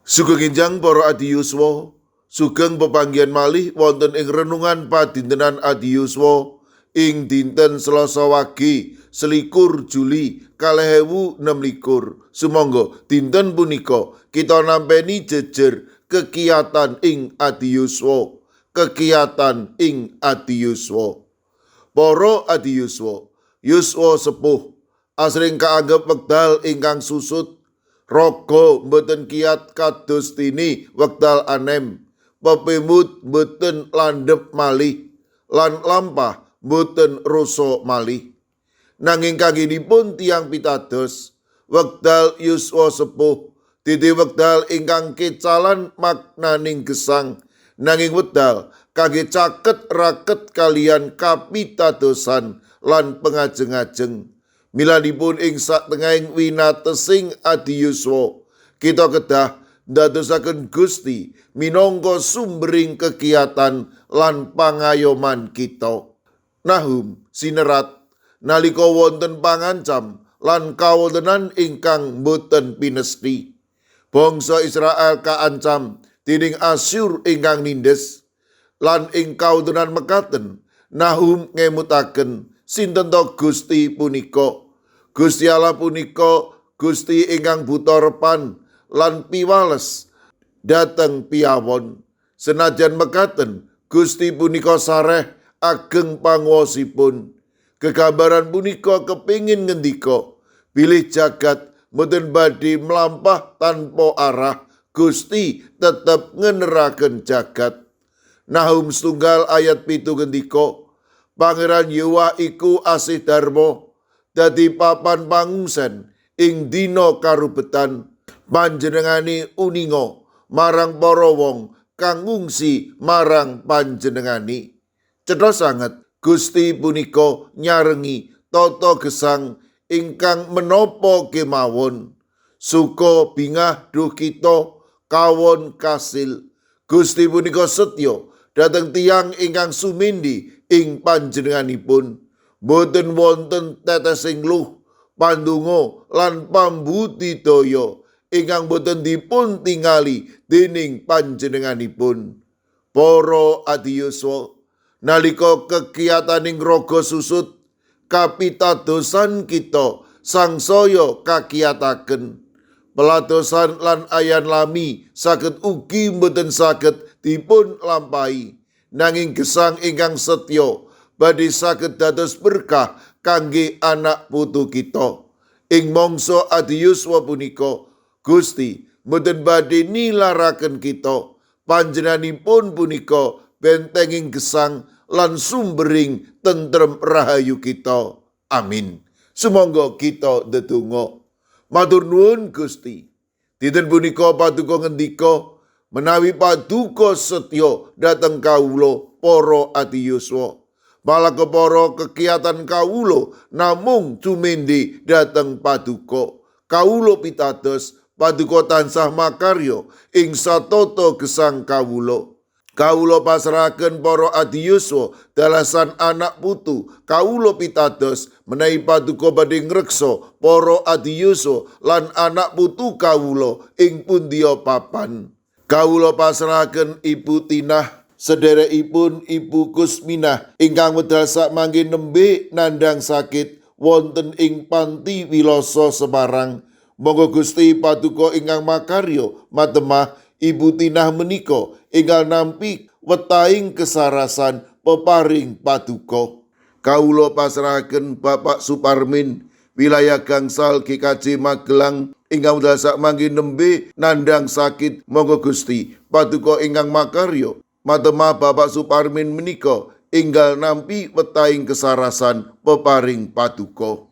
Sugeng enjang para adiyuswa, sugeng pepanggihan malih wonten ing renungan padintenan adiyuswa ing dinten Selasa Wage 21 Juli 2026. Sumangga dinten punika kita nampeni jejer kekiyatan ing adiyuswa, kekiyatan ing adiyuswa. Para adiyuswa, yuswa sepuh asring kaanggep wekdal ingkang susut. Raga mboten kiat kados dene wekdal anem, pepemut mboten landhep malih, lan lampah mboten rasa malih. Nanging kanggenipun tiyang pitados, wekdal yuswa sepuh dadi wekdal ingkang kecalan maknaning gesang, nanging wekdal kangge caket raket kaliyan kapitadosan lan pengajeng-ajeng. Milanipun ing satengahing winatesing adiyuswa, kita kedah ndadosaken Gusti minangka sumbering kekiyatan lan pangayoman kita. Nahum sinerat nalika wonten pangancam lan kawontenan ingkang boten pinesti. Bangsa Israel kaancam dening Asyur ingkang nindes, lan ing kawontenan mekaten Nahum ngemutaken sinten to Gusti punika. Gusti Allah punika Gusti ingkang buta repan lan piwales dhateng piyawon. Senajan mekaten, Gusti punika sareh ageng panguwasipun. Gegambaran punika kepingin ngendika bilih jagat mboten badhe mlampah tanpa arah, Gusti tetep ngeneraken jagat. Nahum 1 ayat 7 ngendika, Pangeran Yehuwa iku asih dharma, dadi papan pangungsen ing dina karubetan. Panjenengane uninga marang para wong kang ngungsi marang panjenengane. Cetha sanget Gusti punika nyarengi tata gesang ingkang menapa kemawon. Suka bingah duh kita kawon kasil. Gusti punika setya dhateng tiyang ingkang sumindi ing panjenenganipun. Boten wonten tetesing luh, pandonga lan pambudidaya ingkang boten dipun tingali dening panjenenganipun. Para adiyuswa, nalika kekiyataning raga susut, kapitadosan kita sangsaya kakiyataken. Peladosan lan ayan lami saged ugi mboten saged dipun lampahi, nanging gesang ingkang setya badhe saged dados berkah kangge anak putu kita. Ing mangsa adiyuswa punika, Gusti mboten badhe nilaraken kita. Panjenenganipun punika bentenging gesang lan sumbering tentrem rahayu kita. Amin. Sumangga kita ndedonga. Matur nuwun Gusti. Dinten punika paduka ngendika menawi paduka setya dhateng kawula para adiyuswa. Malah kepara kekiyatan kawula namung tumindhi dhateng paduka. Kawula pitados paduka tansah makarya ing satata gesang kawula. Kawula pasrahaken para adiyuswa dalasan anak putu. Kawula pitados menawi paduka badhe ngreksa para adiyuswa lan anak putu kawula ing pundiya papan. Kawula pasrahaken Ibu Tinah, sederekipun Ibu Kusminah ingkang wedal sakmangke nembe nandhang sakit wonten ing Panti Wiloso Semarang. Monggo Gusti paduka ingkang makarya matemah Ibu Tinah menika enggal nampi wetahing kesarasan peparing paduka. Kawula pasrahaken Bapak Suparmin wilayah Gangsal GKJ Magelang ingkang wekdal sakmangke nembe nandhang sakit. Monggo Gusti paduka ingkang makarya matemah Bapak Suparmin menika enggal nampi wetahing kesarasan peparing paduka.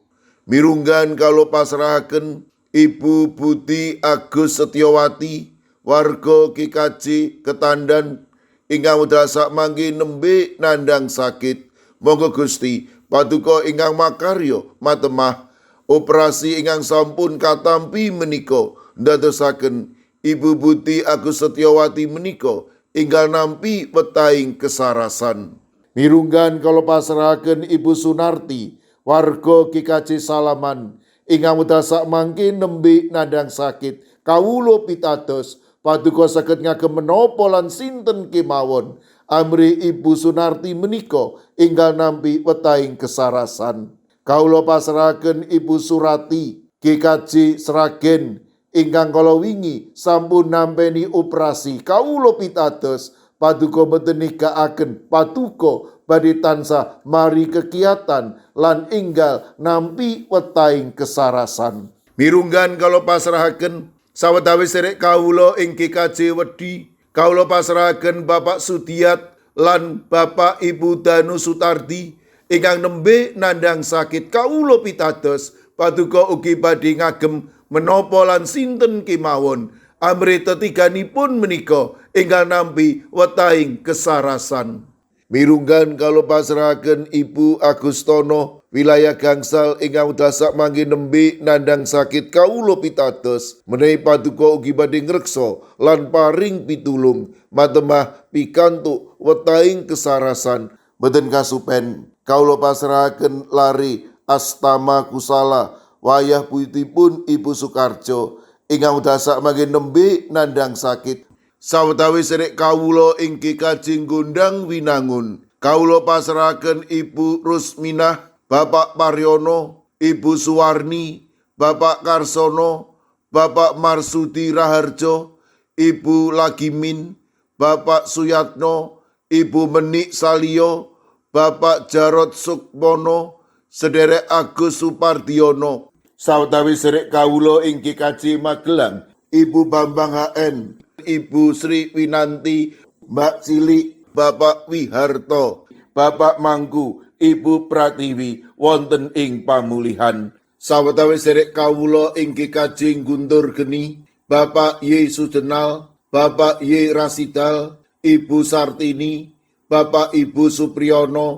Mirunggan kawula pasrahaken Ibu Budi Agus Setiawati warga GKJ Ketandan ingkang wekdal sakmangke nembe nandhang sakit. Monggo Gusti paduka ingkang makarya matemah operasi ingkang sampun katampi menika ndadosaken Ibu Budi Agus Setiawati menika enggal nampi wetahing kesarasan. Mirunggan kawula pasrahaken Ibu Sunarti warga GKJ Salaman ingkang wekdal sakmangke nembe nandhang sakit. Kawula pitados Paduka saged ngagem menapa lan sinten kemawon amrih Ibu Sunarti menika enggal nampi wetahing kesarasan. Kawula pasrahaken Ibu Surati GKJ Sragen ingkang kala wingi sampun nampeni operasi. Kawula pitados paduka boten nigakaken, paduka badhe tansah mari kegiatan lan enggal nampi wetahing kesarasan. Mirunggan kawula pasrahaken sawetawis sedherek kawula ing GKJ Wedi. Kawula pasrahaken Bapak Sudiat lan Bapak Ibu Danu Sutardi ingkang nembe nandhang sakit. Kawula pitados paduka ugi badhe ngagem menapa lan sinten kemawon amrih tetiganipun menika enggal nampi wetahing kesarasan. Mirunggan kawula pasrahaken Ibu Agustono wilayah Gangsal ingkang dasak mangke nembe nandhang sakit. Kawula pitados menawi paduka ugi badhe ngreksa lan paring pitulung matemah pikantuk wetahing kesarasan. Boten kasupen kawula pasrahaken lari Astama Kusala wayah putipun Ibu Sukarjo ingkang dasak mangke nembe nandhang sakit. Sawetawis sedherek kawula ing GKJ Gondang Winangun, kawula pasrahaken Ibu Rusminah, Bapak Paryono, Ibu Suwarni, Bapak Karsono, Bapak Marsudi Raharjo, Ibu Lagimin, Bapak Suyatno, Ibu Menik Salio, Bapak Jarod Sukmono, Sederek Agus Supardiono. Sawetawis sedherek kawula ing GKJ Magelang, Ibu Bambang HN, Ibu Sri Winanti, Mbak Cilik, Bapak Wiharto, Bapak Mangku, Ibu Pratiwi wonten ing pamulihan. Sawetawis sedherek kawula ing GKJ Guntur Geni, Bapak Y Sujenal, Bapak Y Rasidal, Ibu Sartini, Bapak Ibu Supriyono,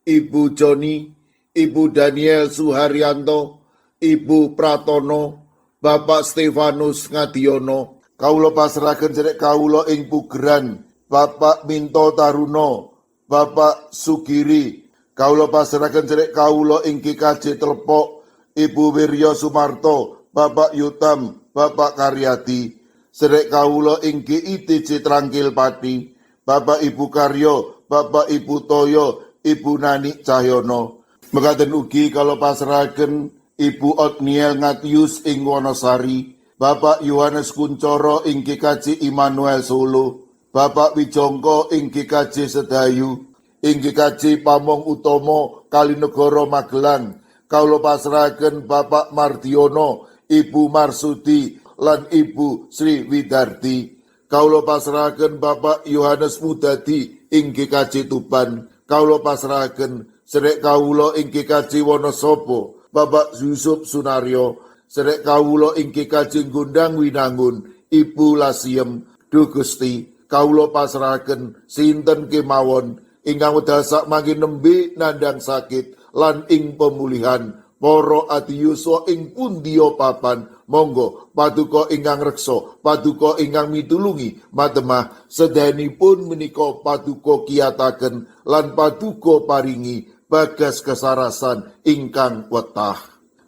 Ibu Joni, Ibu Daniel Suharyanto, Ibu Pratono, Bapak Stefanus Ngadiono. Kawula pasrahaken sedherek kawula ing Pugeran, Bapak Minto Taruno, Bapak Sugiri. Kawula pasrahaken sedherek kawula ing GKJ Telepok, Ibu Wirya Sumarto, Bapak Yutam, Bapak Karyadi. Sedherek kawula ing GITJ Trangkil Pati, Bapak Ibu Karyo, Bapak Ibu Toyo, Ibu Nani Cahyono. Mekaten ugi kawula pasrahaken Ibu Otniel Ngatius ing Wonosari, Bapak Yohanes Kuncoro ing GKJ Immanuel Solo, Bapak Wijongko ing GKJ Sedayu, ing GKJ Pamong Utomo Kalinegoro Magelang. Kawula pasrahaken Bapak Mardiono, Ibu Marsudi lan Ibu Sri Widardi. Kawula pasrahaken Bapak Yohanes Mudadi ing GKJ Tuban. Kawula pasrahaken sedherek kawula ing GKJ Wonosobo, Bapak Yusuf Sunaryo. Sedherek kawula ing GKJ Gondang Winangun, Ibu Lasiem. Duh Gusti, kawula pasrahaken sinten kemawon ingkang wekdal sakmangke nembe nandhang sakit lan ing pemulihan. Para adiyuswa ing pundiya papan, monggo paduka ingkang reksa, paduka ingkang mitulungi matemah sedayanipun menika paduka kiyataken lan paduka paringi bagas kesarasan ingkang wetah.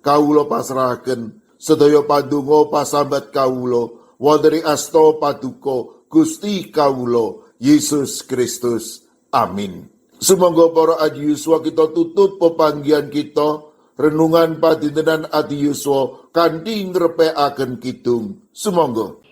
Kawula pasrahaken sedaya pandonga pasambat kawula wonten ing asta paduka Gusti kawula Yesus Kristus. Amin. Sumangga para adiyuswa kita tutup pepanggihan kita renungan padintenan adiyuswa kanthi ngrepekaken kidung. Sumangga.